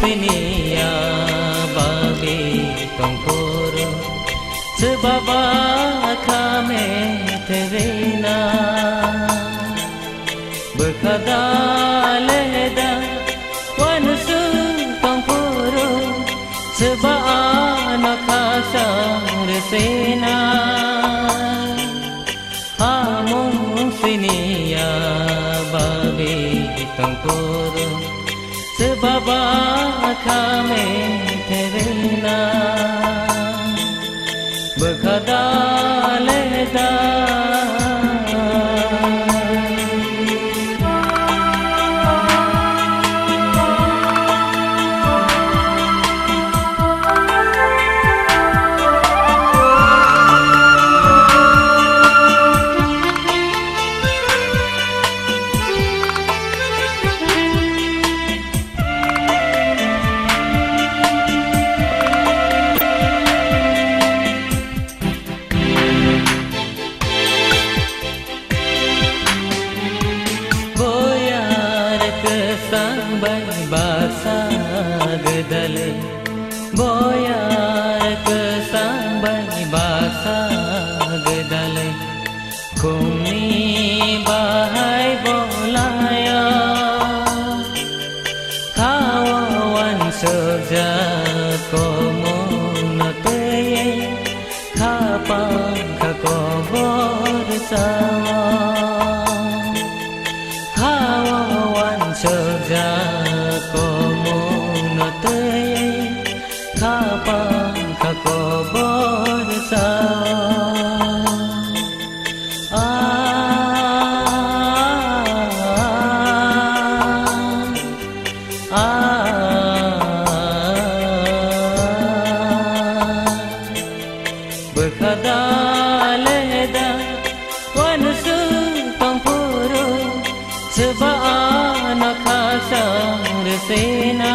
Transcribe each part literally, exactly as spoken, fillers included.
Siniya babi tongphuru, se baba kha methe rina. Bwkha da leda wanusu tongphuru, se ba ano khasang resina. Amung siniya babi tongphuru, se baba kha methe rina. Bwkha da leda. Boyar kwsang bai baksa gwdale, boyar kwsang bai baksa gwdale, khumni bahai bolayo, khao wansukjak komungno twiwi. Khapang kha kobor sao, khao wansukjak komungno twiwi. Khapang kha kobor sao. Ah, ah, ah. Bwkha da leda wanusu tongphuru, se ba ano khasang resina.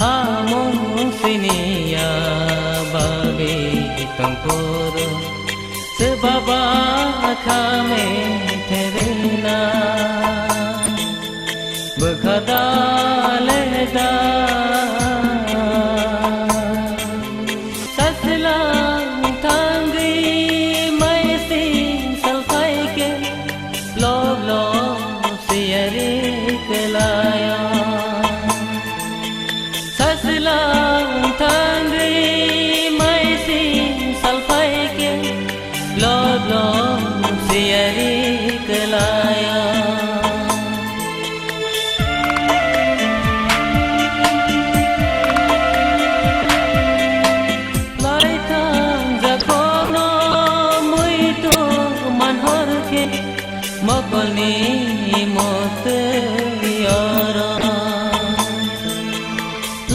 Amung siniya babi tongphuru, se baba kha methe rina. Bwkha da leda. Saswlang thangwi maising salphaikhe, lok lok siyari kwlaio. Saswlang thangwi maising salphaikhe, lok lok siyari kwlaio. Laithang jakhorno muitu manhorkhe, mokolni motwi oro.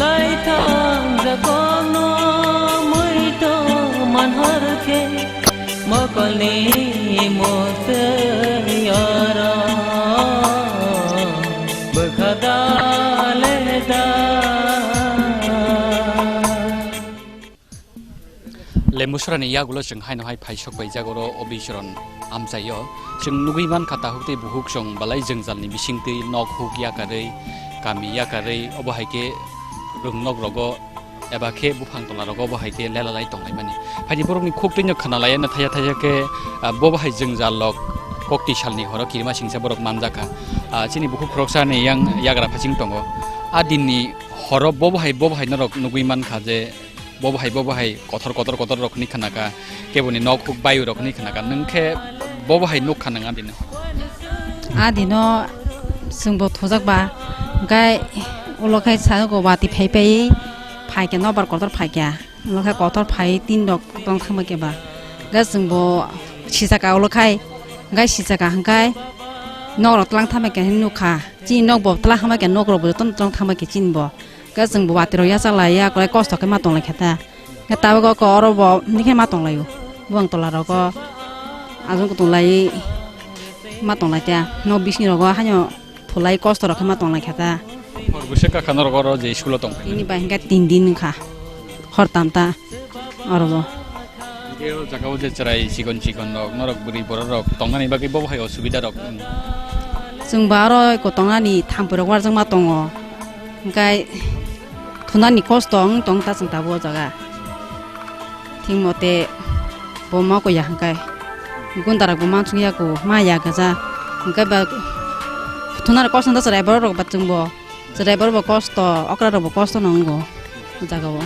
Laithang jakhorno muitu manhorkhe, mokolni motwi oro. Bwkha da leda. Lembusurani yagulo chwng haino hai phaisok bai jagoro o bisoron amchaio. Chwng nugwi mankha, takhuk tei bukhuk chwng balai jwngjalni bisingtwi nok huk yakarwi, kami yakarwi, obo hai khe rwngnok rogo eba khe buphang tola rogo obo hai khe lelalai tonglaimani. Phaidi borokni khuk twino khwnalaiya no thaya thaya khe, ah, bo bahai jwngjal lok kokti salni horo kirima singsa borok manjakha. Ah, chini bukhuk khoroksani yang yagra phaching tongo. A dinni horo bo bahai, bo bahai norok nugwi mankha je bo bahai, bo bahai kothor, kotor, kotor rok hwnwi khnakha, keboni nok huk bayu rok hwnwi khnakha, nwng khe bo bahai nuk kha nwng adino? Adino chwngbo thujak ba, hwnkhe ulo khe sago wati phai phai phaikha, nokbar kotor phaikha, ulo khe kotor phai tin rok tong thangma khe ba, hwnkhe chwngbo sijaka ulo khai, hwnkhe sijaka hwnkhe nok rok tlang thangma khe nukha, chini nok bo tlang thangma khe nok rok bo jotono tlang thangma khe chini bo. Khe chwng bo watwi rok yachak lai ya, kwlai kosto khe ma tong lai khe ta. Khe tabuk khe oro bo hwnwi khe ma tong lai o. Buphang tola rogo ajong kutung lai ma tong lai ta. Nok bising rogo haino thulai kosto rok khe ma tong lai khe ta. Hor bwswk kha norok oro je school o tong phai? Tini bai hwnkhe tin din wngkha. Hor tam ta oro bo. Hwnkhe o jaga o je chwrai chikon chikon rok, norok bwrwi borok rok tongnani bagwi bo hai osubida rok? Chwng ba oro eko tongnani thampui rok uarjakma tongo. Hwnkhe thunani kosto wng tong ta chwng tabuk o jaga. Thik mote bo ma kuya hwnkhe. Gunda rok bo mansuk ya ko, ma ya gaja. Hwnkhe ba thunani kosto wng ta chwrai borok rok ba chwng bo. Chwrai borok bo kosto, okra rok bo kosto no wngo o jaga o.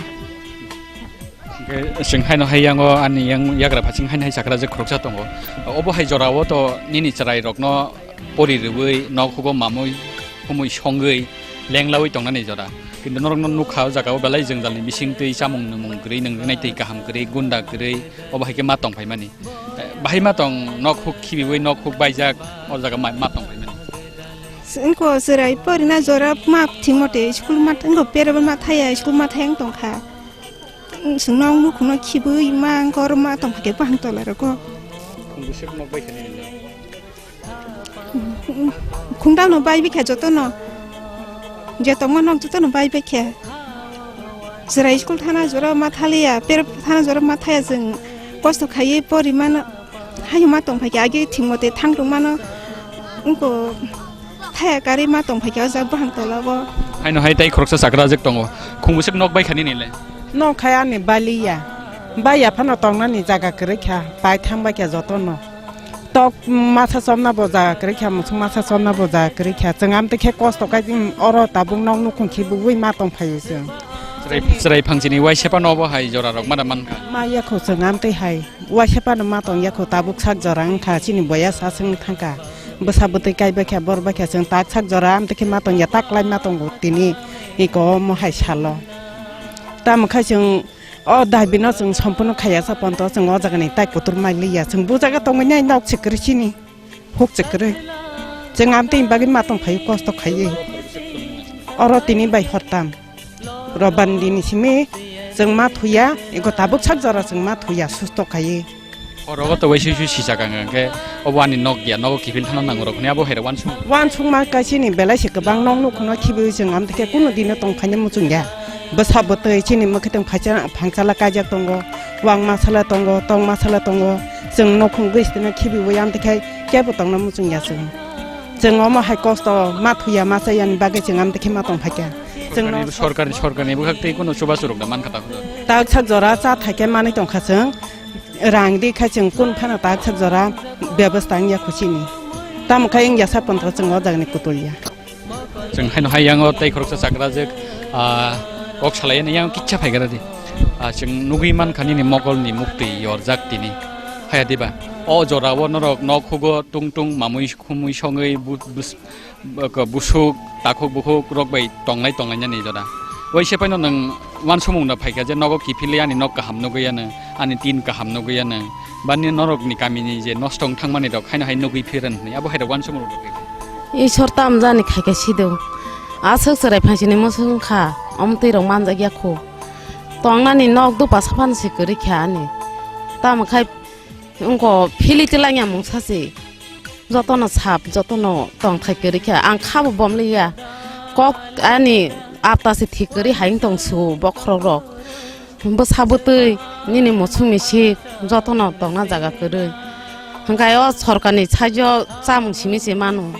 Hwnkhe chwng haino hai yango ani yang yagra phasing haino hai chakra je khoroksa tongo. Obo hai jora o to nini chwrai rokno pori rwui, nok hugo mamui humui songwi lenglaui tongnani jora. Kintu norokno nukha o jaga o belai jwngjalni bising twi chamung nwmung kwrwi, nwng rwnai twi kaham kwrwi, gunda kwrwi, obo hai khe ma tong phaimani. Eh, bahai ma tong nok huk khibiui, nok huk baijak, o jaga ma, ma tong phaimani. Wngkho chwrai porina jora ma thik mote school ma, wngkho pera ma thaya, school ma thaya wng tongkha. Chwng nok nukhungno khibiui ma wngkha, oro ma tong phaikhe buphang tola rogo. Khungdao no bai bikha jotono. Je tongma nok jotono bai bikha. Chwrai school thana jora ma thaliya, per thana jora ma thaya chwng kosto khaiwi pori mano. Haino ma tong phaikha age thik mote thang rwng mano. Wngkho thaya karwi ma tong phaikha o jaga buphang tola o. Haino hai tai khoroksa chakra jek tongo. Khungusik nok bai khani nile. Nok khai ani baliya. Baiya phano tongnani jaga kwrwi kha. Pai thang bai kha jotono. Tok masa chomna bo jaga kwrwi kha, musuk masa chomna bo jaga kwrwi kha. Chwng amtwi khe kosto khai, mm, oro tabuk nok nukhung khibiui ma tong phaio chwng. Chwrai, chwrai phangchini waisepano bo hai jora rok ma da man kha. Ma yakho chwng amtwi hai waisepano ma tong yakho, tabuk sak jora wng kha, chini boya sa swng thang kha. Bwsa bwtwi kai bai kha, bor bai kha, chwng tak sak jora amtwi khe ma tong ya, tak lai ma tongo tini iko omo hai salo. Tamo khai chwng O daibino chwng sompurno khaiya sa ponto, chwng o jagani tai kutur mai liya. Chwng bo jaga tongwi nai nok se kwrwi sini, huk se kwrwi. Chwng amtwi bagwi ma tong phaio, kosto khaiwi. Oro tini bai hortam. Roban dini simi chwng ma thuya, ego tabuk sak jora chwng ma thuya, susto khaiwi. Oro o to waisui sui sijak ang khe. Obo ani nok ya, nogo kiphil thana nango rok hwnwi abo hai rok uansukma. Uansukma kaisa ni belai se kwbang nok nukhungno khibiui chwng amtwi khe kunu dino tong phaina muchung ya. Bwsa bwtwi chini mwkhwtwng phaisa phangchala kaijak tongo, wang masala tongo, tong masala tongo, chwng nukhung bwsitino khibiui amtwi khe kebo tongna muchung ya chwng. Chwng omo hai kosto ma thuya ma chaya ni bagwi chwng amtwi khe ma tong phaikha. Chwng Sorkarni, no sorkarni, sorkarni bwkhak tei kunu chubachu rok da mankha ta. Tak sak jora cha thaikhe manwi tongkha chwng. Rang di kha chwng kun phano tak sak jora bebasta wngya khuchini. Tamo khe wngya sa pontho chwng o jagani kutulya. Chwng haino hai yango tei khoroksa chakrajwk, ah, kok salai ani yang kitsa phai gra di. Ah, chwng nugwi mankha nini mokolni muktwi yorjak tini. Haya diba? O jorao norok nok hugo tung tung mamwi khumwi songwi bu-, bus-, Bwk-, busuk, takhuk bukhuk rok bai tongnai tonglainani jora. Waisa paino nwng uansukmung no phaikha je nogo kiphilwi ani nok kaham nugwi ano, ani tin kaham nugwi ano, bani norokni kamini je nosto wng thangmani rok haino hai nugwi phir hwnwi abo hai rok uansukmung rok. Isor tam jani khaikha sido. Aswk chwrai phaisini mwswk wngkha, omtwi rok manjak ya khu. Tongnani nok dupa saphano se kwrwi kha ani. Tamo khai wngkho philwi twlangya mungsa se. Jotono sap, jotono tongthai kwrwi kha. Ang khabo bomliya. Kok ani apta se thik kwrwi hai wng tong su bokhorok rok. Bwsa bwtwi nini muchung misik jotono tongna jaga kwrwi. Hwnkhe o sorkarni saijo chamung simi se mano.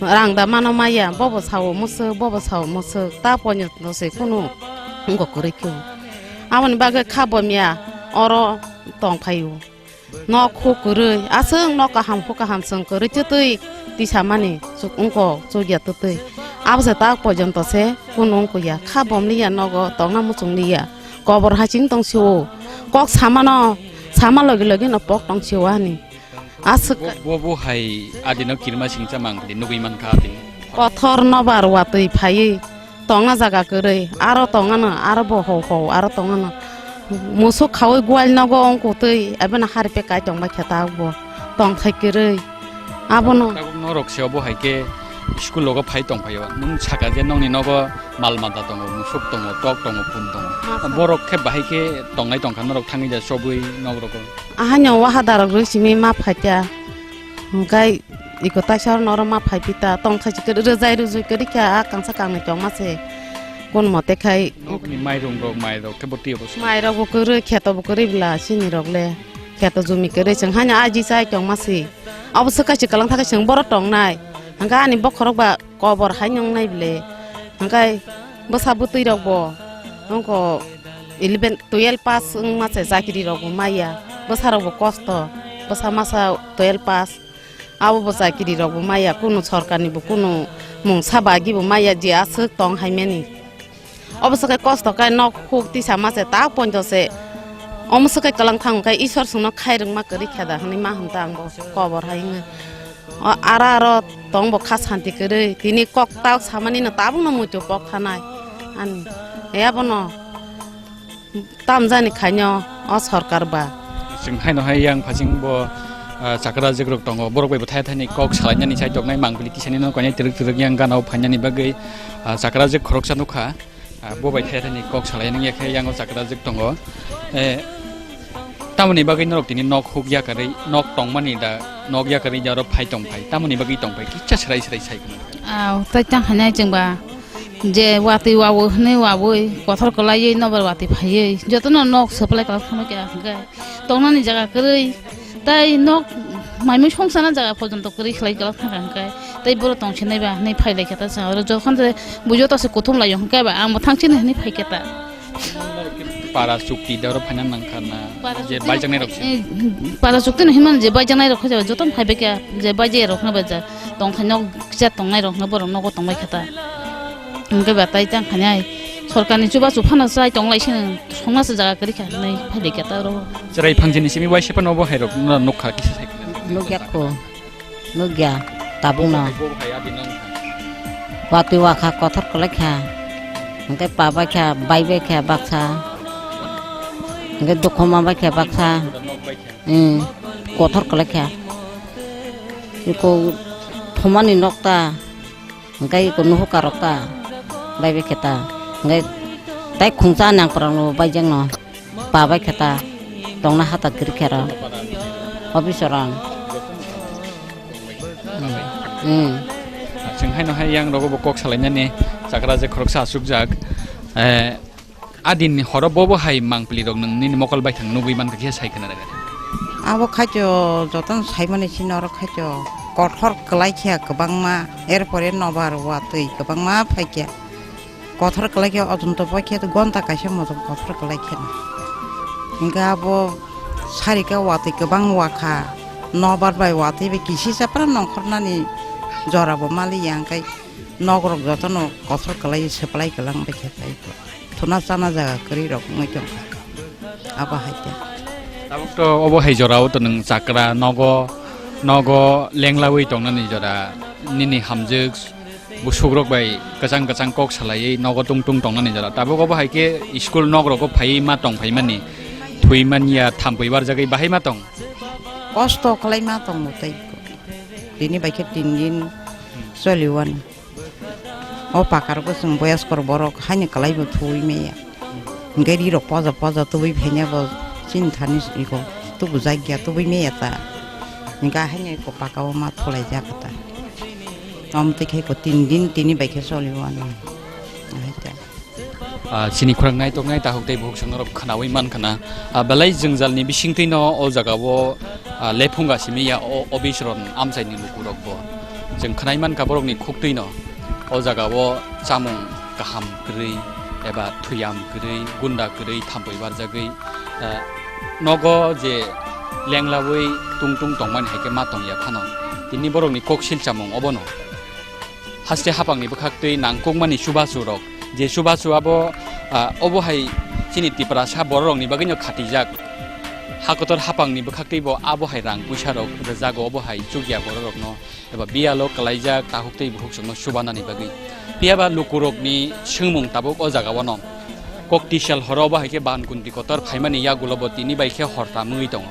Rang da mano maya, bobo sao mwswk, bobo sao mwswk. Ta ponyo se kunu wngkho kwrwi khe. Aboni bagwi kha bomya oro tongphaio. Nok huk kwrwi, aswk nok kaham huk kaham chwng kwrwi twtwi tisamani chuk wngkho chukya twtwi. Abo se tak porjonto se kunu wngkho ya, kha bomliya nogo tongna muchungliya. Kobor haching tong sio, kok samano, sama logi logi no pok tong sio ani. Aswk bo, bo, bo hai adino kirma singcha mang di nugwi mankha adino. Kothor nobar watwi phaiwi. Tongna jaga kwrwi, aro tongano, aro bo hou hou, aro tongano. Musuk khaui gual nogo wng kutwi, abono hari pek kai tongbai khe tabuk bo. Tongthai kwrwi. Abono. Tabuk norok se obo hai khe school logo phai tongphaio. Nwng saka je nokni nogo mal mata tongo, musuk tongo, tok tongo, pun tongo. Masa. Borok khe bahai khe tongnai tongkha norok thangwi ja chobwi nok rogo. Ahaino waha darok rwi simi ma phaikha. Hwnkhe iko taisa oro norok ma phai pita tong thaisi kwrwi rwjai rwjui kwrwi kha a kangsa kangnwi tongma se kun mote khai. Nokni mairung rok, mai rok khe bo twi obo se. Mai rok bo kwrwi, kheto bo kwrwi bla sini rok le. Kheto jumi kwrwi chwng haino aji chai tongma se. Obo swk kaisa kwlang thakhe chwng boro tongnai. Hwnkhe ani bokhorok ba kobor hai nung nai bwle. Hwnkhe Bwsa bwtwi rok bo wngkha eleven, twelve pass wngma se chakiri rok bo maya. Bwsa rok bo kosto. Bwsa masa twelve pass. Abo bo chakiri rok bo maya. Kunu sorkar ni bo kunu mungsa bagi bo maya je aswk tong hai mani. Obo swkhe kosto khe nok huk tisa ma se ta poito se. Omo swkhe kwlang thang khe Isor songno khai rwngma kwrwi khe da hwnwi ma hwn ta ang bo kobor hai wngwi. O ara aro tong bo kha santi kwrwi. Tini kok ta samani no tabuk no muitu pok thanai. Ani. E abono tam jani khaino o sorkar ba. Chwng haino hai yang phasing bo, ah, chakra jekrok tongo. Borok bai bo thai thaini kok salainani chai toknai mangpili tisani no kanya twrwk twrwk yang gana o phainani bagwi, ah, chakra jek khoroksa nukha. Ah, bo bai thaya thani kok salai nang ya khe yang o chakra jek tongo. Eh, tamoni bagwi norok tini nok huk yakarwi, nok tongmani da, nok yakarwi da oro phai tong phai. Tamoni bagwi tong phai, kisa serai serai sai khna. Ah, tai tang hanya chwng ba je watwi wawo hwnwi wabwi kothor kwlaiwi nobar watwi phaiwi jotono nok supply kwlai khama khe hwnkhe. Tongnani jaga kwrwi, tai nok maimui songsana jaga porjonto kwrwi khlai kwlak thangkha hwnkhe, tai borok tongsinai ba hinwi phai lai khe ta chwng oro jokhon je bujo ta se kuthum lai hwnkhe ba ang bo thang sini hinwi phai khe ta. Para chukti da oro phaina nang kha na, para je chukti baijaknai rok se. Eh, para chukti no hinmani je baijaknai rok khe joto phai bai khe je baijak rok no ba ja tong kha nok kisa tongnai rok no borok nogo tong bai khe ta. Hwnkhe ba tai tang khainai sorkarni chubachu phano chai tong lai sini songna se jaga kwrwi kha hinwi phai lai kha ta oro. Chwrai phangsini simi waisa phano bo hai rok no nukha kisa sai. Nukya kho, nukya tabukno. Bo hai adi nang kha. Watwi wakha kothor kwlai kha. Hwnkhe pa bai kha, bai bai kha baksa. Hwnkhe dukhoma bai kha baksa. Nok bai kha. Hmm, kothor kwlai kha. Iko thumani nok ta. Hwnkhe iko nuhukarok ta, bai bai khe ta. Hwnkhe tai khungsa nangpra no bai jeng no, pa bai khe ta, tongna hata kwrwi khe rw, office rang. Hmm. Chwng haino hai yang rogo bo kok salainani chakra je khoroksa achukjak. Eh, Adin horo bobo hai mangpili rok nwng nini mokol baithang nugwi mankha khe sai khna rwgwi. Abo khaito jotono saimani sini oro khaito kothor kwlai khe kwbangma, erpore nobar watwi kwbangma phaikha. Kothor kwlai khe ojonto bo khe gonta kaisa motom kothor kwlai khe. Hwnkhe abo sarika watwi kwbang wakha, nobar bai watwi bai kisi chapra nongkhornani jora bo maliya hwnkhe. Nok rok jotono kothor kwlai, swplai kwlang bai khe tai. Thuna chana jaga kwrwi rok wngwi tongkha. Abo hai khe. Tabuk to obo hai jora o to nwng chakra nogo, nogo lenglawi tongnani jora nini hamjwk busuk rok bai kwchang kwchang kok salaiwi nogo tung tung tongnani jora. Tabuk obo hai khe school nok rogo phaiwi ma tong phaimani. Thwi manya thampui barjagwi bahai ma tong. Kosto kwlai ma tongo tei. Tini bai khe tin din choli wani. O pakar bo chwng boyaskor borok haino kwlai bo thuwi maya. Hwnkhe ri rok poja poja tubui phaina bo chini thani iko tubu jak ya tubui maya ta. Hwnkhe haino iko paka o ma thulai jak ta. Om twi khe iko tin din tini bai khe choli wani. Ahai ta. Ah, chini khorang naitok nai tahuk tei buhuk songno rok khwnawi man khana. Ah, belai jwngjalni bisingtwi no o jaga o, ah, lephunga simi ya o, o bisoron amchaini lukurok bo. Chwng khwnai mankha borokni khuktwi no o jaga o chamung kaham kwrwi eba thuyam kwrwi, gunda kwrwi thampui barjagwi, ah, nogo je lenglawi tung tung tongmani hai khe ma tongya phano. Tini borokni kok sil chamung obono. Haste hapangni bwkhaktwi nangkukmani chubachu rok, je chubachu abo, ah, obo hai chini Tiprasa bororokni bagwino khatijak. Hakotor hapangni bwkhaktwi bo abo hai rang puisa rok rwjago, obo hai chukya bororokno eba biyalo kwlaijak tahuk tei buhuk chwngno chubanani bagwi. Phiyaba lukurokni swngmung tabuk o jagao no. Kok tisal horo obo hai khe ban kuntri kotor phaimani yagulo bo tini bai khe hor tamwi tongo.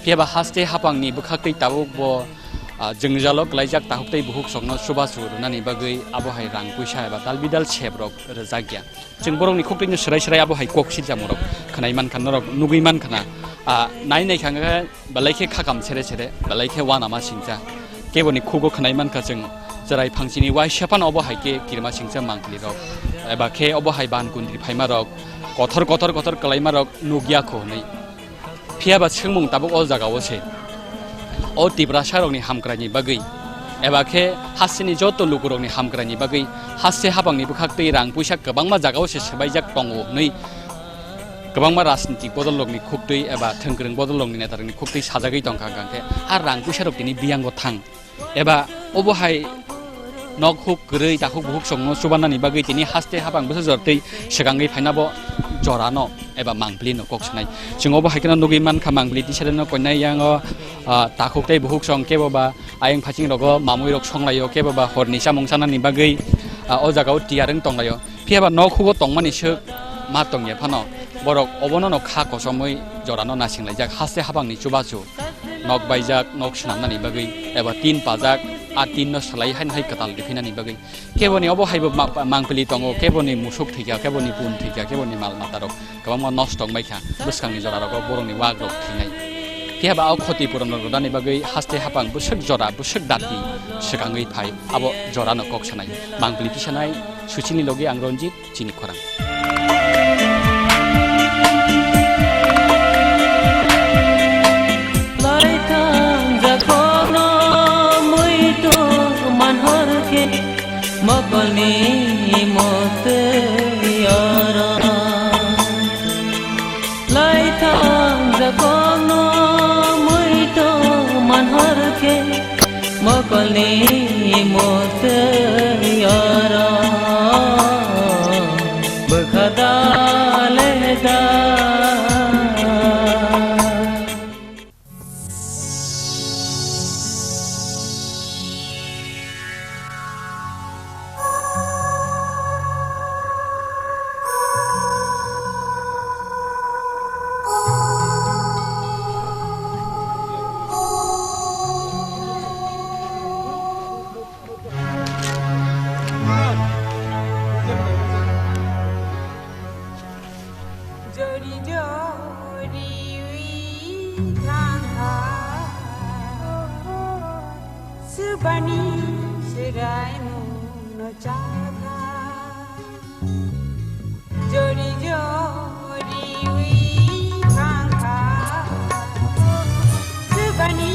Phiyaba haste hapangni bwkhaktwi tabuk bo, ah, jwngjalo kwlaijak tahuk tei buhuk sokno chubachu rwnani bagwi abo hai rang puisa eba dalbidal sep rok rwjakya. Chwng borokni khuktwino swrai swrai abo hai kok silchamungrok khwnai mankha, norok nugwi mankha na. Ah, nai nai kha hwnkhe belai khe khakam sere sere, belai khe uanama singcha. Keboni khugo khwnai mankha chwng chwrai phangsini uaisa phano obo hai khe kirima singcha mangpili rok eba khe obo hai ban kuntri phaima rok kothor kothor kothor kwlaima rok nukya kho hwnwi. Phiyaba swngmung tabuk o jagao se. O Tiprasa rokni hamkraini bagwi eba khe hasteni joto lukurokni hamkraini bagwi haste habangni bwkhaktwi rang puisa kwbangma jagao se swbaijak tongo hwnwi kwbangma rajnitik bodolrokni khuktwi eba thwngkwrwng bodolrokni netarokni khuktwi sajagwi tongkha, hwnkha khe a rang puisarok tini biyango thang. Eba obo hai nok huk kwrwi takhuk bukhuk songno chubannani bagwi tini haste habang bwsajor tei swkangwi phaina bo jorano eba mangpili no kok sanai. Chwng obo hai kheno nugwi mankha mangpili tisareno koinai yango, ah, takhuk tei bukhuk song kebo ba ayang phaching rogo mamui rok songlaio kebo ba horni chamung chanani bagwi, ah, o jagao tiyar wng tonglaio. Phiya ba nok hugo tongmani swk ma tongya phano borok obono no kha kochomwi jorano nasinglai jak haste habangni chubachu. Nok baijak, nok swnamnani bagwi, eba tin pajak, a tin no salai haino hai kwtal riphinani bagwi. Keboni obo haibo ma-, mangpili tongo, keboni musuk thwikha, keboni pun thwikha, keboni mal matarok kwbangma nosto wngbaikha, bwskangni jorarogo borokni wagrok thwinai. Phiya ba o khoti puron rok rwdani bagwi haste hapang bwswk jora, bwswk dati swkangwi phai, abo jorano kok sanai. Mangpili tisanai, Suchini logi ang Ranjit. Chini khorang. Laithang jakhorno muitu manhor khe mokolni motwi oro. Laithang jakhorno muitu manhor khe mokolni motwi oro bwkha da le da. Jori jori wi thangkha, swbani swrai muno chakha. Jori jori wi thangkha, swbani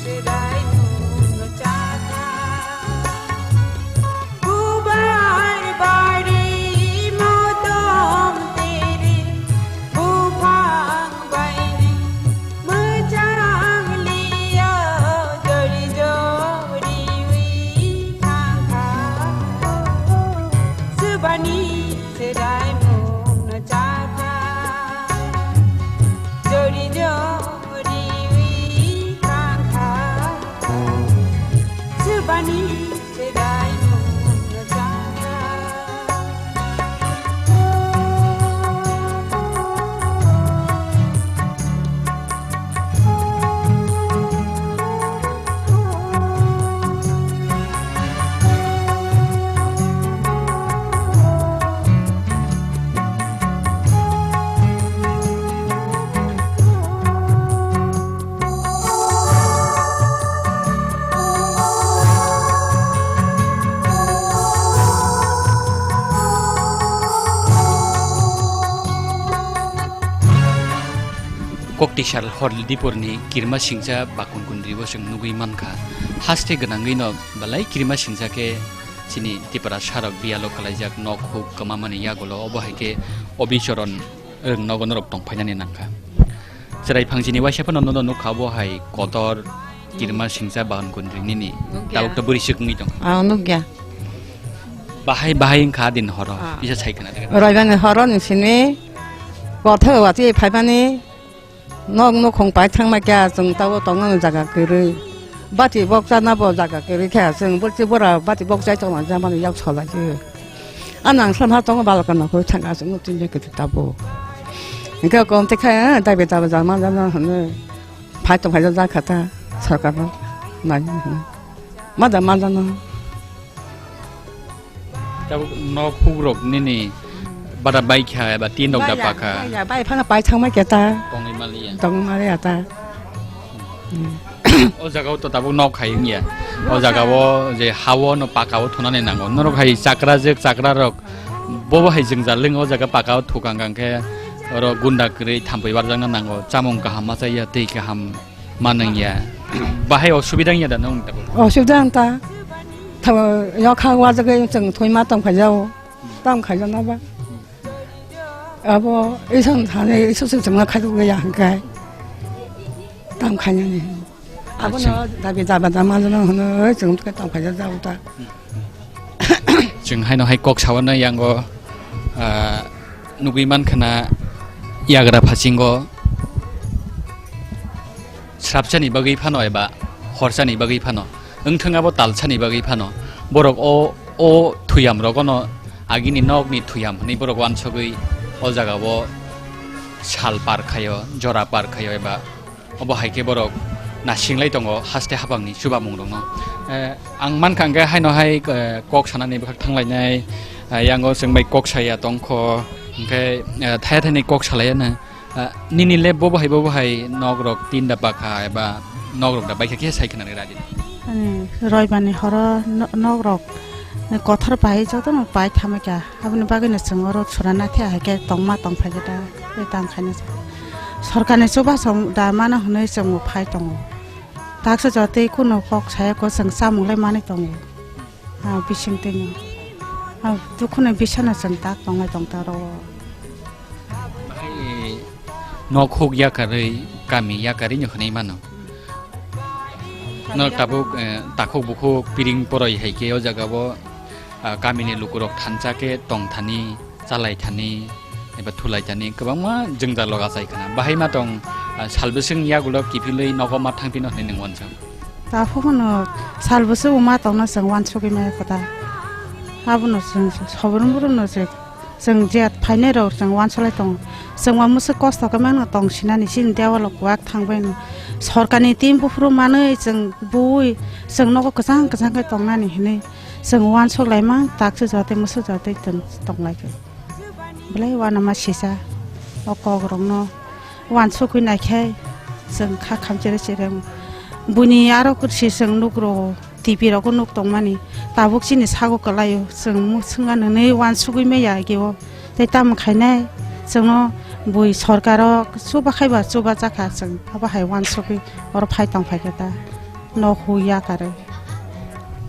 swrai muno chakha. Bubar bari motom tere, buphang baini mwchang liya, jori jori wi thangkha, swbani swrai muno chakha, jori jori wi thangkha, swbani swrai muno chakha. Koktisal Hordipurni kirima singcha bakun kundribo chwng nugwi mankha. Haste gwnangwino belai kirima singcha khe chini Tiprasa rok biyalo kwlaijak nok huk kwmamani yagulo, obo hai khe obichoron rwng nogo norok tongphainani nangkha. Chwrai phangsini waisa phano nono nukha, obo hai kotor kirima singcha bakun kundri nini. Nukya. Tabuk to bwrwi swk wngwi tongkha. Ah, nukya. Bahai bahai wngkha din horo. Ah. Kisa sai khna. Roibani horo ni sini kothok watwi phaimani. Nok nukhung pai thangma khe chwng tabuk tongnani jaga kwrwi. Bati bokchana bo jaga kwrwi khe chwng borchi bora bati bokchai tongma jamani yak solai khe. Ano ang slamha tongo balokano khoi thangka chwng tini khe tabuk. Hwnkhe kom tei khe, eh, dabi dabi jama jama hwnwi. Phai tong phai jak kha ta sarkar no nai hwnwi. Ma da ma jana. Tabuk nok hukrok nini bada bai kha eba tin rok da Bai ya, pakha. Bai ya, bai phano pai thangma khe ta. Tongwi maliya. Tongwi maliya ta. Hmm. O jaga o to tabuk nok hai wngya. O jaga o je ha o no paka o thunani nango. Norok hai chakra jek chakra rok bobo hai jwngjal wng o jaga paka o thukang kang khe oro gunda kwrwi thampui barjakna nango. Chamung kaham ma chaya tei kaham. Manang ya. Bahai osubida ya da nong tabo. Osubida ang ta. Tabo yokha wajagwi chwng thwima tong phaijao. Tam khaijana ba. Abo isan thani isu se chwngma khaju ya hangkai. Tam khainani. Abono Acha. Dabi daba dama jono hono chwng tam khaija jao ta. Chwng haino hai kok sawana yango, ah, nugwi mankha na yagra phasingo srapsani bagwi phano eba horsani bagwi phano, wngthang abo talsani bagwi phano, borok o, o thuyam rogono agini nokni thuyam hwnwi borok wansogwi o jagao sal par khaio, jora par khaio eba Obo hai khe borok nasinglai tongo haste habangni chubamung rokno. Eh, ang mankha hwnkhe haino hai, eh, kok sanani bwkhak thanglainai, eh, yango chwng bai kok saya tongkho, hwnkhe, eh, thaya thaini kok salaiyano. Eh, nini le bobo hai bobo hai nok rok tinda bakha eba nok rok da baikha khe sai khna radi. Ani roibani horo no-, nok rok ni kothor pai jotono pai thamai kha. Aboni bagwino chwng oro chwra nathi hai khe tongma tong phai khe da, tei tang khaina sa. Sorkarni chubachu da mano hwnwi chwng bo phai tongo. Taksa jotoi kunu kok saya khe chwng chamung lai manwi tongo. Ah, bising twino. Ah, dukhuni bisano chwng tak tonglai tong ta oro. Bahai nok huk yakarwi, kami yakarwi no hwnwi mano. No tabuk, eh, takhuk bukhuk piring poroi hai khe o jaga o, ah, kamini lukurok thansa khe tong thani, chalai thani, eba thulai thani kwbangma jwngjal rok achai khna. Bahai ma tong, ah, sal bwswk yagulo kiphilwi nogo ma thang phino hwnwi nwng uansuk. Takhuk no sal bwswk ma tongno chwng uansugwi maya kota. Abono chwng sobrwng borokno se Chwng je phainai rok chwng uansuk lai tongo. Chwng bo mwswk kosto khe mano tong sinani chini dewalo kuwak thangbaino. Sorkarni team buphuru manwi chwng bui chwng nogo kwchang kwchang khe tongnani hinwi chwng uansuk laimang taksa jatwi mwswk jatwi tong, tong lai khe. Belai uanama sisa o kok rokno uansugwi naikhai chwng kha khamchere chere. Buini aro kwrwi se chwng nukro. T V rogo nuk tongmani, tabuk chini sago kwlaio, chwng mwswngma nwnwi uansugwi maya age o. Tei tamo khainai chwngno bui sorkaro chubakhaiba chubajakha, chwng abo hai uansugwi oro phai tong phaikha ta, nok hu yakarwi.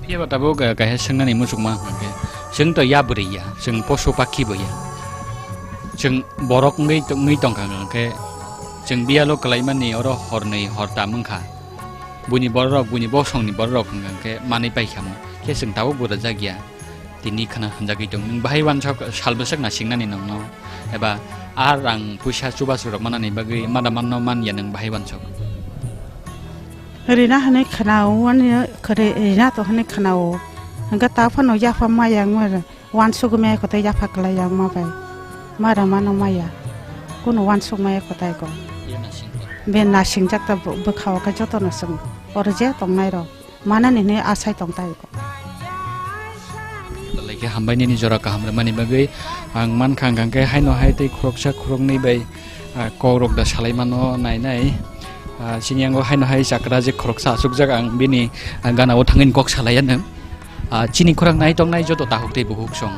Phiyaba tabuk, eh, kaisa swngnani muchungma hwnkhe, chwng to ya bwrwi ya, chwng posu pakhi bo ya. Chwng borok wngwi, wngwi tongkha hwnkhe, chwng biyalo kwlaimani oro hornwi hortam wngkha. Buini bororok, buini bosongni bororok hwnkha khe manwi paikha mo. Khe chwng tabuk bwrajak ya. Tini khna hwnjagwi tong. Nwng bahai uansuk sal bwswk nasingnani nokno. Eba a rang puisa chubachu rok manani bagwi mada manno man ya nwng bahai uansuk. Rina hwnwi khna o, ani khre rina to hwnwi khna o. Hwnkhe ta phano yapha maya wngmano. Uansugwi maya kotai yapha kwlai ya wngma bai. Mara mano maya. Kunu uansuk maya kotai ko. Be nasingjak ta bw-, bwkha o khe jotono chwng. Oro je tongnai rok. Manani hinwi asai tong tai ko. Belai khe hambai nini jora kaham rwmani bagwi. Ang mankha hwnkha khe haino hai tei khoroksa khoroknwi bai, ah, kok rok da salai mano nai nai. Ah, chini yango haino hai chakra je khoroksa achukjak ang bini, ah, gana o thangwi kok salai anw. Ah, chini khorang nai tongnai joto takhuk tei bukhuk song,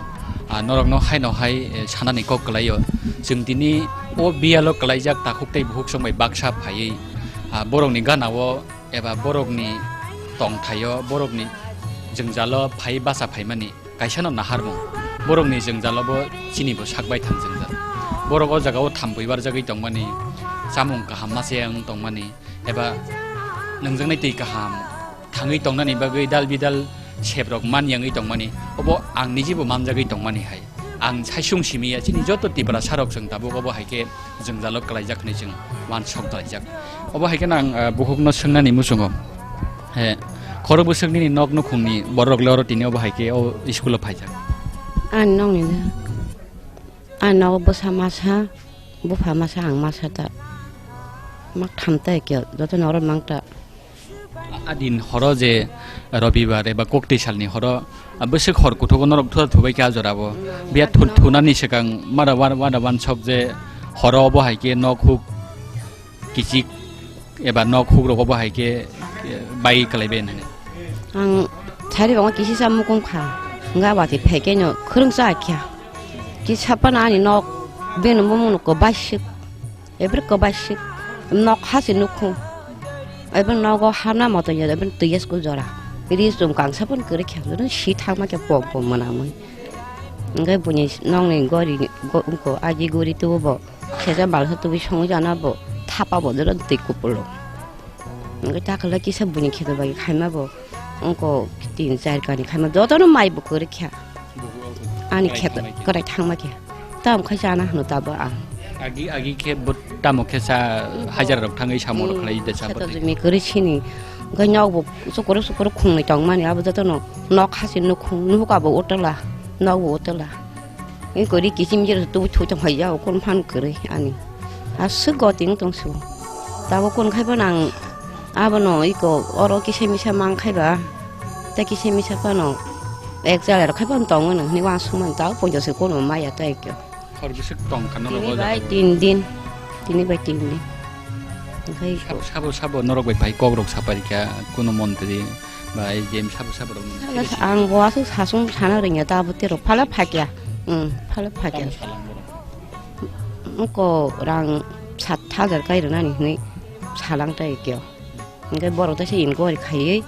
ah, norokno haino hai, eh, sanani kok kwlaio. Chwng tini o biyalo kwlaijak takhuk tei bukhuk song bai baksa phaiwi, ah, borokni gana o eba borokni tongthaio, borokni jwngjalo phai basa phaimani kaisano naharmung. Borokni jwngjalo bo chini bo sak baithang jwngjal. Borok o jaga o tham bui barjagwi tongmani, chamung kaham ma se wng tongmani, eba nwngjaknai twi kaham thangwi tongnani bagwi dal bidal seprok man yangwi tongmani, obo ang nijibo manjagwi tongmani hai. Ang saisung simi ya, chini joto Tiprasa rok chwng tabuk obo hai khe jwngjalo kwlaijak hwnwi chwng uansuk dalaijak. Obo hai khe nang, ah, bukhukno swngnani muchungo. He, khorok bwswk nini nok nukhungni borok le oro tini obo hai khe o school o phaijak. Ani nokni da. Ani nogo bwsa masa, bupha masa, ang masa ta. Mak tham ta khe, joto ni oro mang ta. A din horo je Robibar eba Koktwi salni horo, a, bwswk hor kuthugo norok thua thubai kha jorabo. Biya thu-, thunani swkang mada wan-, wada wansok je horo obo hai khe nok huk kichik eba nok huk rok obo hai khe, e, bai kwlai bai nani. Ang sari bango kisi sa mukung kha, nga wati phai khe no khurung cha kha. Kisa pana ani nok bini mumung no kwbaisik. Ebri kwbaisik nok hasi nukhung. Abo nogo hana moto ya, abo twi school jora. Ri chum kangsa pon kwrwi kha, joto si thangma khe pom pom mwnamwi. Hwnkhe buini nokni gori, go-, go-, aji gori tubo bo, kheja balsa tubi songwi jana bo, thapa bo joto twi kupulung. Hwnkhe takhala kisa buini kheto bai khaima bo, wngko tin char kani khaima, jotono mai bo kwrwi kha. Ani kheto kwrai thangma khe. Tam khai chana hwno tabo ang. Agi, agi khe bo tamo khe sa hajar rok thangwi samung rok khlai de sa kheto bo. Jumi kwrwi sini. Hwnkhe nok bo chukuru chukuru khungnwi tongmani abo jotono nok hasi nukhung, nuhuka bo utwla, nok bo utwla. Iko ri kichim jero tubu thui tong hai jao, kon phan kwrwi ani. Aswk goti wng tong su. Tabo kon khai phano ang abono iko oro kisa misa mang khai ba. Tei kisa misa phano ek jala rok khai phano tongo nang hwnwi uansuk mani tabo poito se kono maya tei khe. Hor bwswk tong kha norok o jaga? Tini bai tin din. Tini bai tin din. Onkhe iko. Sabo, sabo, sabo norok bai phai kok rok sapai kha, kuno montri bai jem sabo, sabo rok. Sala sa-, ang bo aswk sasung sana rwngya ta abo terok phala phakya. Hmm, phala phakya. Tamo salang borok? Wngko rang sat hajar kai rwnani hwnwi salang tai kyo. Hwnkhe borok teisa inquiry khaiwi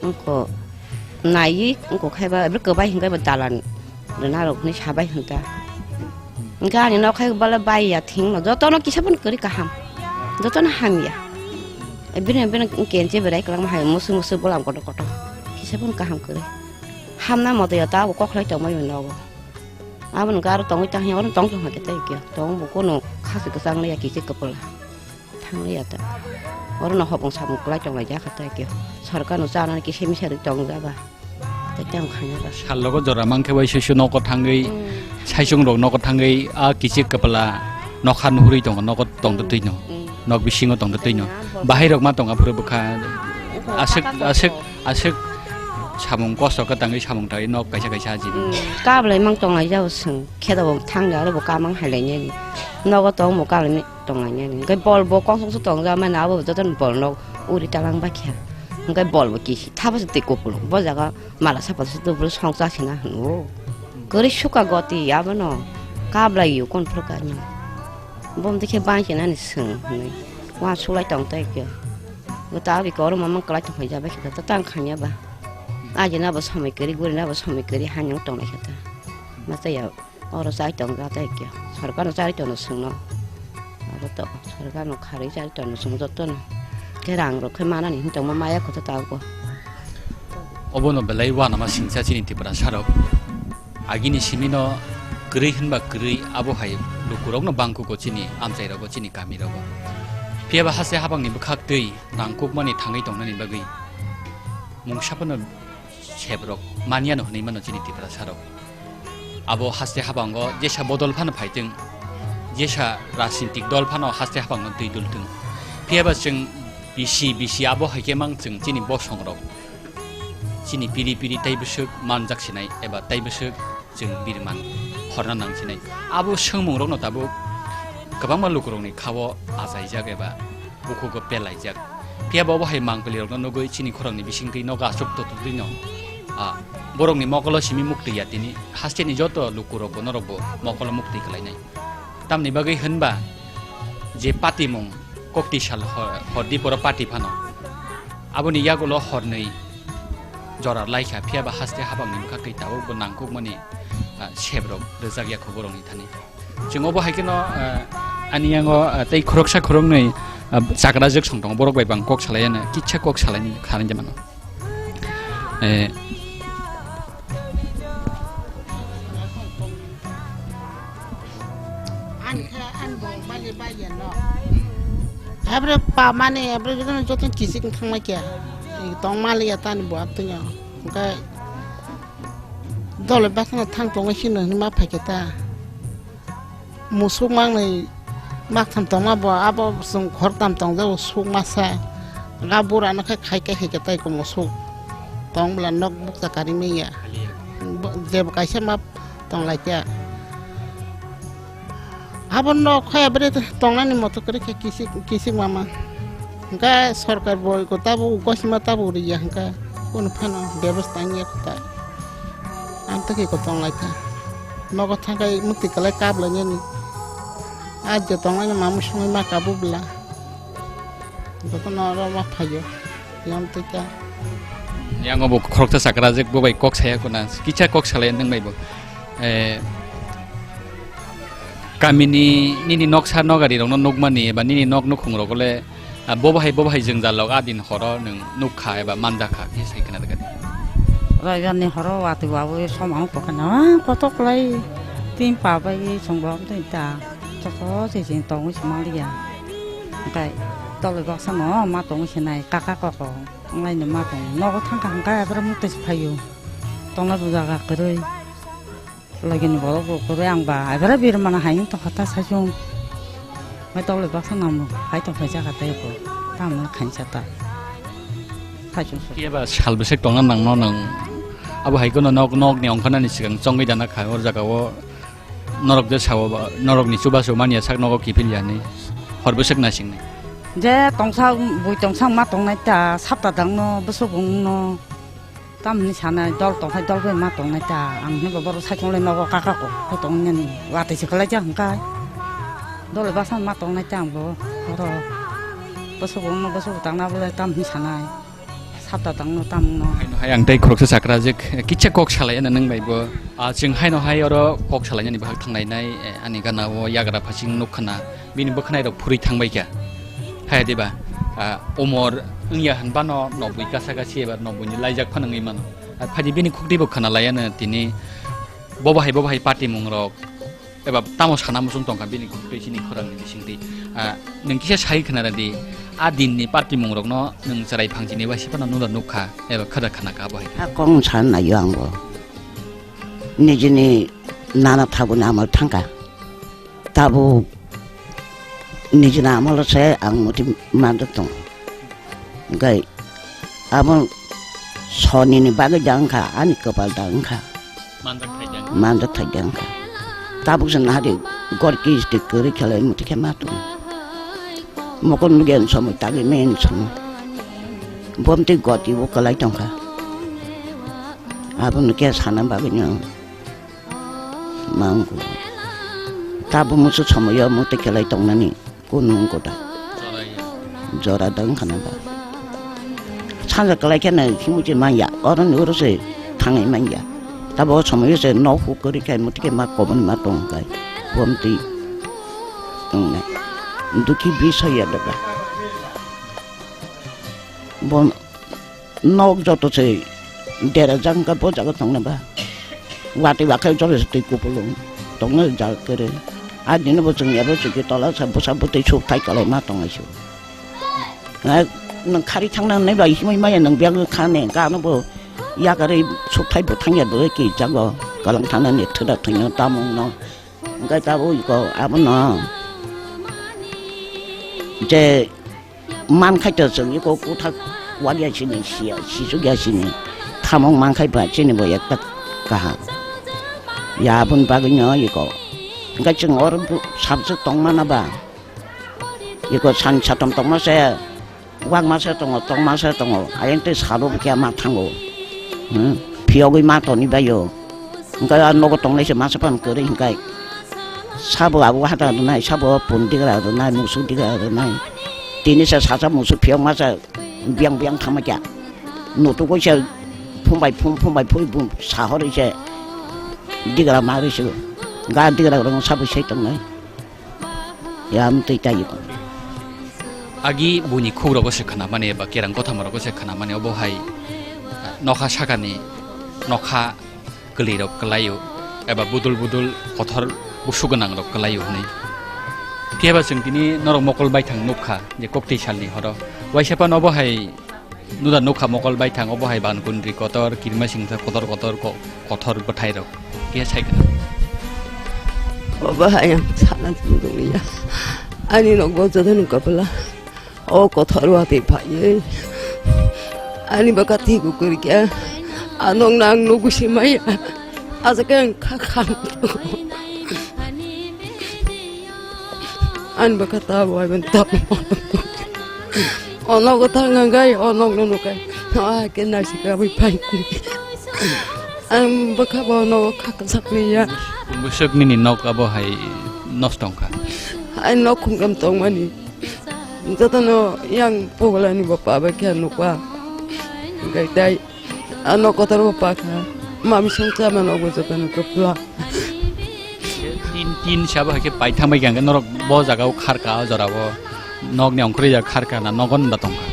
wngko naiwi wngko khaiba abo kwbai hwnkhe bo dalan rwna rok hwnwi sabai hwnta. Hwnkhe ani nok khai bala bai ya thwngno jotono kisa phano kwrwi kaham, jotono hamya. Bini bini kenche berai kwlangma hai musu musu bolam kotor kotor kisa phano kaham kwrwi. Hamna moto ya ta abo kokhlai tongmani nogo. Aboni hwnkhe aro tongwi tang hwnwi oro tong tong khe tei khe tong bo kono khasi kwchang ya kisa kwpla. Thangliya ta. Orono hopong sapong kwlai tonglaijak kha tai khe. Sorkarno chanani kisa misa rwi tongjaba. Tai tei ang khaina ba. Sal logo jora mankhe bai suisu nogo thangwi, hmm, saisung rok nogo thangwi, a kichik kwpla nokha nuhurwi tongo, nogo tongtwtwino. Hmm. Nok bisingo tongtwtwino. Hmm. Bahai rok ma tonga phuru bwkha. Hmm. Aswk, aswk, aswk samung kosto kwtangwi samung tangwi nok kaisa kaisa ajini. Hmm. Kablai mang tonglaijao chwng. Khe bo thangya aro bo kamang hailainani. Nogo tong bo kablai. Tonglainani. Hwnkhe bol bo kongsongso tongjak mani abo jotono bol no uri talang bakha. Hwnkhe bol bo kisi thapa se twi kupulung. Bo jaga mala sapa se tubru songcha sina hwno. Kwrwi suka goti abono kablai yo kon phuru kanya. Bom dikhe bangsinani swng hwnwi. Wa sulai tong tai khe. Bo ta abi koro mamang kwlai tong phai jabai khe ta tang khanya ba. Ajina bo somoi kwrwi gurina bo somoi kwrwi hanyang tonglai khe ta. Ma chaya. Oro chai tong ja tai khe. Sorkar no chari tono chwngno. Abo to sorkar no kharwi chari tono chwng joto no. Khe rang rok khe manani hin tongma maya kho to tabuk. Obo no belai uanama singcha chini Tripura sarok. Agini simi no kwrwi hinba kwrwi abo hai lukurok no bangkugo chini amchai rogo chini kami rogo. Phiya ba haste habang ni bwkhak twi nangkukmani thangwi tongnani bagwi mungsa phano sebrok manya no hwnwi mano chini Tiprasa rok. Abo haste habango jesa bodol phano phaitwng, jesa rajnitik dol phano haste habango twi dultwng. Phiya ba chwng bisi bisi abo hai khe mang chwng chini bosong rok, chini piri piri tai bwswk manjak sinai eba tai bwswk chwng birman horna nang sinai. Abo swngmung rokno tabuk kwbangma lukurokni khao achaijak eba bukhugo pelaijak. Phiya bo obo hai mangpili rokno nugwi chini khorangni bisingtwi nogo achuk totwtwino, ah, borokni mokolo simi muktwi ya tini hasteni joto lukurokbo norokbo mokolo muktwi khlainai. Tamni bagwi hwnba je patimung kokti sal ho-, hordi poro pati phano. Aboni yagulo hornwi jora laikha, phiya ba haste habangni bwkha twi tabuk bo nangkukmani, ah, sebrok rwjak ya kho borokni thani. Chwng obo hai kheno, ah, ani yango, ah, tei khoroksa khoroknwi, ah, chakrajwk song tongo, borok bai bang kok salai ya, kisa kok salai kharang mano. Eh. Ani khe ani bo bali bai ya no. Abre pa mani abre joto joto kisik thang ma kya. Tong mali ya tani bo apto nya. Hwnkhe dole basna thang tongo sino hinwi ma phaikhe ta. Musuk mangnwi maktham tongma bo abo chwng khoroktham tongjago suk masa. Ga burano khe khai khe hai khe tai ko musuk. Tong bwla nok bukcha kari manya. Bo-, jebo kaisa ma tonglaikha. Abo nok hai abri tongnani moto kwrwi khe kisik, kisik mama. Hwnkhe sorkar bo iko tabo gosima tabo riya hwnkhe kunu phano bebosta wngya kho ta. Ang tokhe iko tonglaikha. Nogo thangkhai mwtwi kwlai kaplainani. A je tonglaina mamung songwi ma kabu bwla. Jotono oro ma phaio. Yang tei ta. Yang obo khoroksa sakra je bo bai kok saya kuna. Kicha kok salai nang bai bo. Eh, kamini nini noksa nogari rokno nukmani eba nini nok nukhung rok le, ah, bo bahai bo bahai jwngjal rok a din horo nwng nukha eba manjakha khe sai khna rwgadi. Raibani horo watwi wawi somang kokana kotok lai tin pa bai chwng bom tei ta. Chokho se chwng tongwi se manliya. Hwnkhe toloi baksa no ma tongwi se nai kaka koko. Wnglaino ma tongo. Nogo thangkha hwnkhe aphuru mutui se phaio. Tongna bo jaga kwrwi. Logini borok bo kwrwi ang ba aphuru birmana hai wng tongkha ta saichung. Wngkhe toloi baksa namo hai tongkha jaga tei bo. Tamo khainsa ta. Saichung saichung. Phiya ba sal bwswk tongna nangno nwng abo hai kheno nok, nokni ongkha nani swkang chongwi dana kha o jaga o. Norok je sao ba, norokni chubachu manya sak nogo kiphil ya hinwi hor bwswk naising nai. Je tongsa bui tongsa ma tongnai ta, sapta dangno bwswk wngno. Tamni sanai dol tongkhai dol bai ma tongnai ta, ang hinwi bo borok saichung lai nogo kaka kok khe tongmani watwi se kwlaijak hwnkhe. Dol bai baksa ma tongnai ta ang bo oro bwswk wngno bwswk tangna bwlai tamni sanai. Sapta tangno tamno. Haino hai ang tei khoroksa sakra je kisa kok salai na nwng bai bo. Ah, chwng haino hai oro kok salainani bahak thanglainai, eh, ani gana o yagra phasing nuk khna bini bwkhwnai rok phurwi thangbai kha. Hai diba, ah, umor wngya hwnbano nobwi kasa kasi eba nobwi ni laijak phano wngwi mano. Ah, phaidi bini khukti bo khna laiya no tini bo bahai bo bahai party mung rok. Eba tamo sana muchung tongkha bini twi chini khorang ni bisingtwi. Ah, nwng kisa sai khna di, a din ni party mung rok no nwng chwrai phang chini bai sipano nula nukha, eba khada khna kha bo hai. A kong san na yo ang bo. Nijini nana thabu na amal thangka. Tabu nijini amal se ang muti manduk tong. Gai, abo sonini bagwi da wngkha, ani kwpal da wngkha. Manjak thai da wngkha. Manjak thai da wngkha. Tabuk se nahadi gor kisti kwrwi khelai muti khe ma tongo. Mokol nugya somoi tagwi maya ni somo. Bomtwi goti bo kwlai tongkha. Abono khe sana bagwi no. Mangku. Tabuk musu somoyo muti khelai tongnani. Kunu wngkota. Jora da wngkha na ba. Sanja kwlai khe nai khimuchi manya. Oro ni oro se thangwi manya. Tabo o somoyo se nok huk kwrwi khe muti khe ma koboni ma tong kai. Bomtwi wngnai. Dukhi bisoy ya da ba. Bo nok joto se dera jang ka bo jaga tong na ba. Watwi ba khe joto se twi kupulung tong na jaga kere. A dino bo chwng ya bo chwng tola sa bwsa bwtwi suk thai kalai ma tong ai su. Nang khari thang na nai ba himai maya nang biang kha ne ka no bo ya kare suk thai bo thang ya bo ki jago kalang thang na ne thada thang na tamung no. Ngai ta bo iko abo no. Je Man khai to chwng iko kuthak walia sini sia, sisuk ya sini. Thamung man khai ba chini bo ekta kaham. Ya aboni bagwi no iko. Hingke chwng oro bu-, sabjak tong mana ba. Iko san satom tongma se, wak masa tongo, tong masa tongo. Ayang tei salo bo khe ma thango. Hmm? Phiyogwi ma toni baio. Hingke a nogo tongnai se masa pan kwrwi hingke. Sabo abo hata rwnai, sabo pun digra rwnai, musu digra rwnai. Tini se sasa musu phiyok masa biang biang thangma kya. Nutugo se phumbai phum, phumbai phui bum sahori se digra mari se. Ga digra rong sabo se tongnai. Ya amtwi taiyo. Agi buini khuk rogo se khna mani ba kerang kothoma rogo se khna mani obo hai nokha sakani nokha kwlwirok kwlaio, eba budul budul kothor busu gwnangrok kwlaio hwnwi. Phiya ba chwng tini norok mokol baithang nukha je koktwi salni horo. Waisa phano obo hai nuda nukha mokol baithang, obo hai bankundri kotor, kirima singsa kotor kotor ko-, kothor bwthairok. Phiya sai khna. Obo hai ang sana tongya. Ani nokbo jotono kapala. O kothor watwi phaiwi ani bwkha twi kukurikya. Anokno ang nugwi se maya. Aswk khe ang kha kham. Ani bwkha ta bai ben ta. O nogo thang ang gai, o nokno nukai. O hai khe naisik abui phai. Ang bwkha bo nogo kha kwchak liya. Bwswk nini nok abo hai nosto wngkha? Ai nok khungkam tongmani. Jotono yang pogolani bo pa bai khe nukha. Hwnkhe tai ano kotor bo pa kha. Mami song chama nogo jotono kopla. Tin, tin sabo hai khe pai thangbai kha, hwnkhe norok bo jaga o kharka, o jora o nok ni ongkhorwi jak kharka na nogo nda tongkha?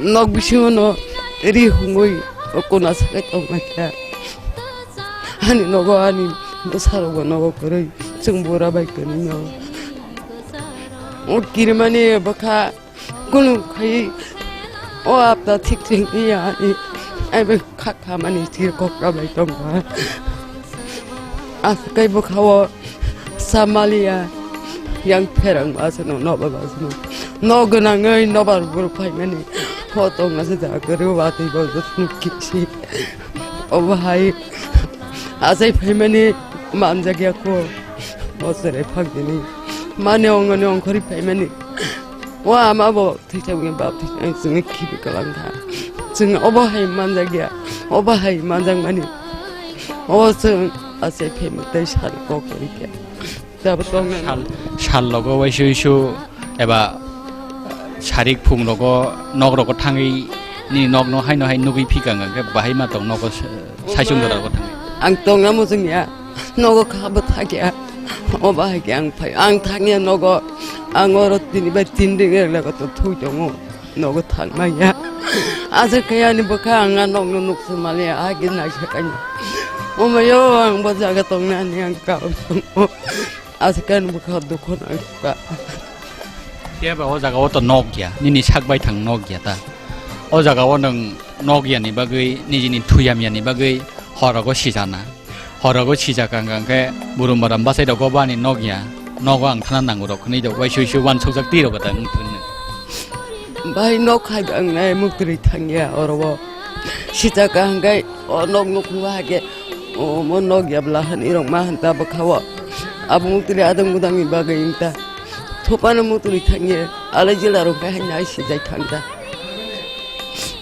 Nok bisingo no ri hungwi o kona sakai tongma khe. Ani nogo ani bwsarok bo nogo kwrwi chwng bura bai kwrwi no. O kirimani bwkha kunu khai o apta thik thik ya ani ai bai kha kha mani thir kok ka bai tong ba. Aswk kai bwkha o samaliya yang pherang ba sano noba ba sano no gwnangwi nobar buru phaimani ho tong na se da kwrwi watwi bo jotono kisi. Obo hai achai phaimani manjak ya kho. Bo chwrai phak dini. Mani ongoni ongkhorwi phaimani. O ama bo thwichak ni bap thwichak ni chwngni khibi kwlang kha. Chwng obo hai manjak ya. Obo hai manjak mani. O chwng achai phaimani tei sal kok kwrwi khe. Tabuk tong nang. Sal, sal logo waisa waisa eba sarik phung rogo nok rogo thangwi nini nok no haino hai nugwi phika hwnkhe bahai ma tong nogo sa-, saisung jora rogo thangwi. Ang tongna muchung ya, nogo kha bo thak ya. O bahai khe ang phai, ang thang ya nogo. Ang oro tini bai tin ring rek lego to thui tongo. Nogo thang ma ya. Asa khe ani bwkha ang a nok no nuk se mali ya, a gin nai sa kanya. O mayo ang bo jaga tong nani ang ka tongo. Aswk ani bwkha dukhu nang kha. Phiya ba o jaga o to nok ya, nini sak bai thang nok ya ta. O jaga o nwng nok ya ni bagwi, nijini thuyam ya ni bagwi hor rogo sijana. Hor rogo sijak ang khe burum baram bachai rogo bani nok ya. Nogo ang thana nango rok hwnwi do, waisui sui uansuk jak twi rogo ta wng thung nw. Bai nok khai bang nai muktri thang ya oro o. Sijak ang khe o nok nukhung o hai khe. Omo nok ya bwla hani rok ma hanta bwkha o. Abo mutuli adang budang ni bagwi wngta. Thopano mutuli thangye alai jila rok hai hai nai sijai thangta.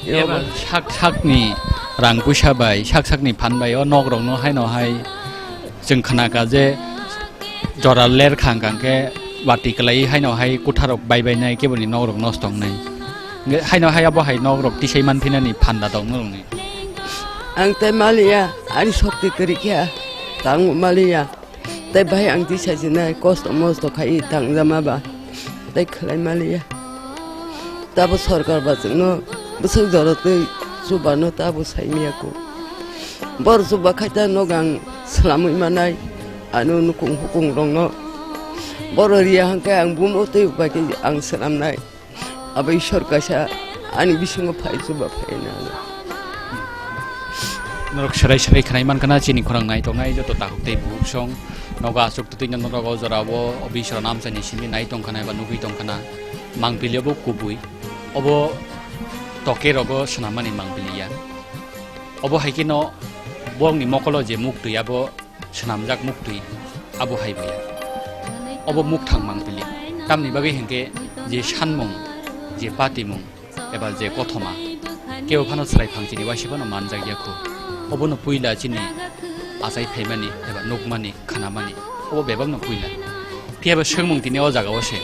Eba sak sak ni rang puisa bai, sak sak ni phan bai o nok rok no hai no hai chwng khna kha je jora ler khang khang khe bati kwlai hai no hai kutha rok bai bai nai kebo ni nok rok nosto wngnai. Hwnkhe haino haya bo hai nok rok tisai man phinani phan da tong norokni. Ang tei maliya, ani shokti kwrwi khe tang maliya. Tei bahai ang tisai sinai kosto mosto khai tangjama ba. Tei khlai maliya. Tabo sorkar ba chwngno bwswk jora twi chubano tabo sai miya ko. Bor chuba khai ta nog ang swlamwi manai. Ano nukung hukung rokno. Boro riya hwnkhe ang bumo tei upai khe ang swlamnai. Abo Ishwar kaisa ani bisingo phai chuba phaina. Norok serai serai khnai mankha na chini khorang nai tongnai joto takhuk tei bukhuk song. Nogo aswk twtwi no norok o jora o obo Ishwar namsani simi nai tongkha na eba nugwi tongkha na. Mangpili obo kubui. Obo toke rogo swnamani mangpili ya. Obo hai khe no bongni mokolo je muktwi abo swnamjak muktwi abo hai bai ya. Obo mukthang mangpili. Tamni bagwi hinkhe je sanmung, je patimung, eba je kothoma, kebo phano chwrai phang chini waisa phano manjak ya kho. Obono puila chini achai phaimani eba nukmani, khnamani, obo bebakno puila. Phiya bo swngmung tini o jaga o se.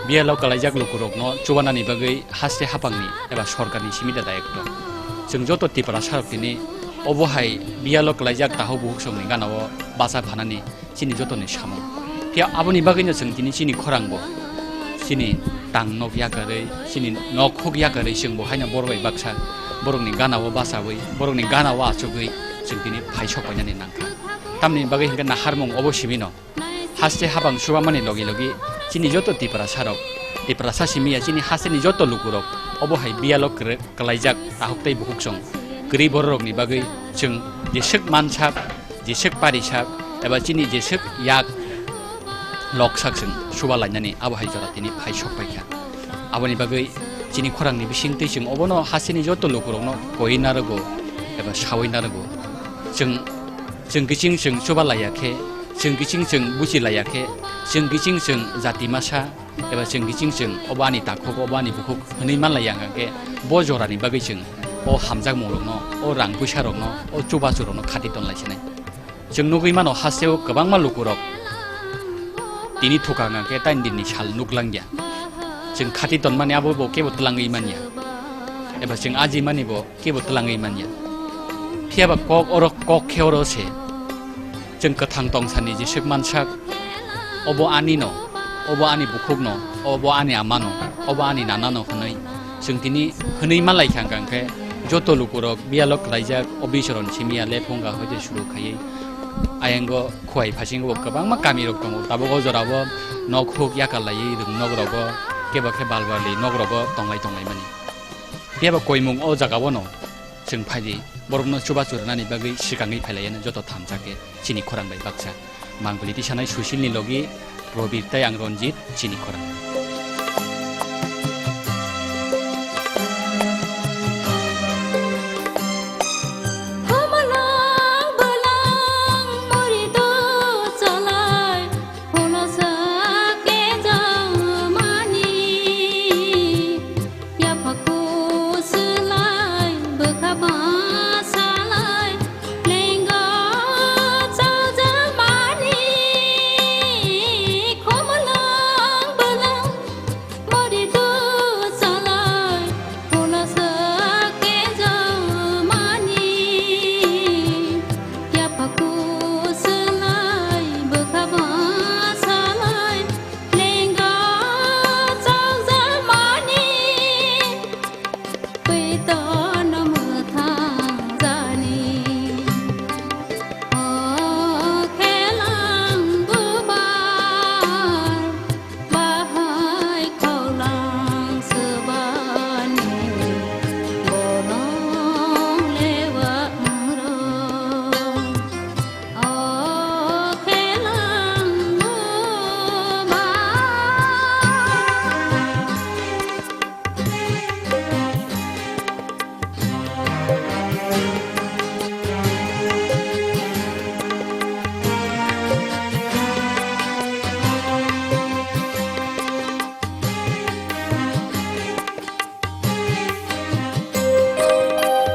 Biyalo kwlaijak lukurokno chubanani bagwi haste haphangni eba sorkarni simi da dayokto. Chwng joto Tiprasarok tini obo hai biyalo kwlaijak takhuk bukhuk songni gana o bacha phanani chini jotoni samung. Phiya aboni bagwino chwng tini chini khorang bo chini tang nok yakarwi, chini nok huk yakarwi chwng bo haino borok bai baksa borokni gana o bachawi, borokni gana o achugwi chwng tini phai sok painani nangkha. Tamni bagwi hinkhe naharmung obo simino. Haste habang subamani logi logi chini joto Tiprasarok, Tiprasa simi ya chini hasteni joto lukurok obo hai biyalo kwrwi-, kwlaijak takhuk tei bukhuk song kwrwi bororokni bagwi chwng jeswk mansak, jeswk parisak eba chini jeswk yak loksak chwng suba lainani abo hai jora tini phai sok paikha. Aboni bagwi chini khorangni bisingtwi chwng obono hasteni joto lukurokno koiwi narwgo eba sawi narwgo. Chwng, chwng kiching chwng chuba laiya khe, chwng kiching chwng buchi laiya khe, chwng kiching chwng jati masa, eba chwng kiching chwng obo ani takhuk, obo ani bukhuk hwnwi man laiya hwnkha khe, bo jorani bagwi chwng o hamjakmungrokno, o rang puisarokno, o chubachurokno khati ton lai sinai. Chwng nugwi mano hasteo kwbangma lukurok tini thuka hwnkha khe taini dinni sal nuklangya. Chwng khati tonmani abo bo kebo twlangwi manya. Eba chwng ajimani bo kebo twlangwi manya. Phiya ba kok oro, kok khe oro se. Chwng kwthang tongsani jeswk mansak, obo ani no, obo ani bukhuk no, obo ani ama no, obo ani nana no hwnwi. Chwng tini hwnwi malai kha hwnkha khe joto lukurok biyalo kwlaijak o bisoron simiya lephunga hoite suru khaiwi. Ayango Khowai phasingo bo kwbangma kamirok tongo. Tabuk o jorao nok huk yakal laiwi rwngnok rogo kebo khe balbarli nok rogo tonglai tonglaimani. Phiya ba koimung o jagao no chwng phaidi borokno chubachu rwnani bagwi swkangwi phailaiya joto thamsa khe chini khorang bai baksa. Mangpili tisanai Sushilni logi Probir tei ang Ranjit chini khorang.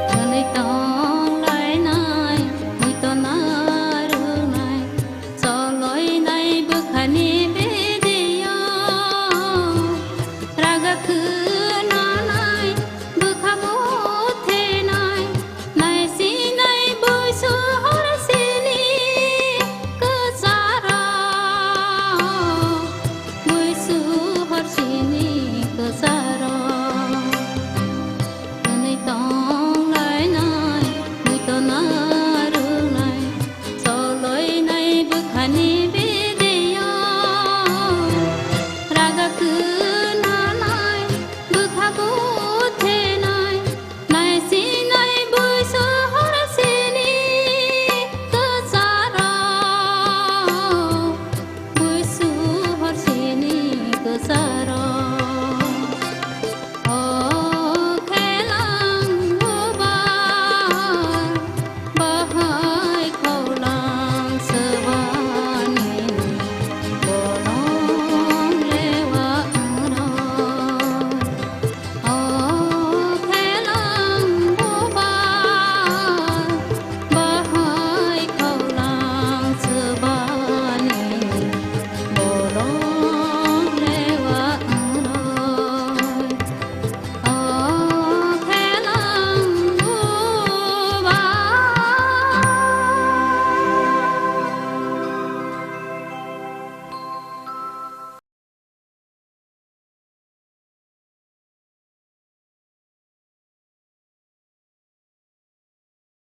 Hwnwi tong lainai, muitu narwknai, choloinai bwkhani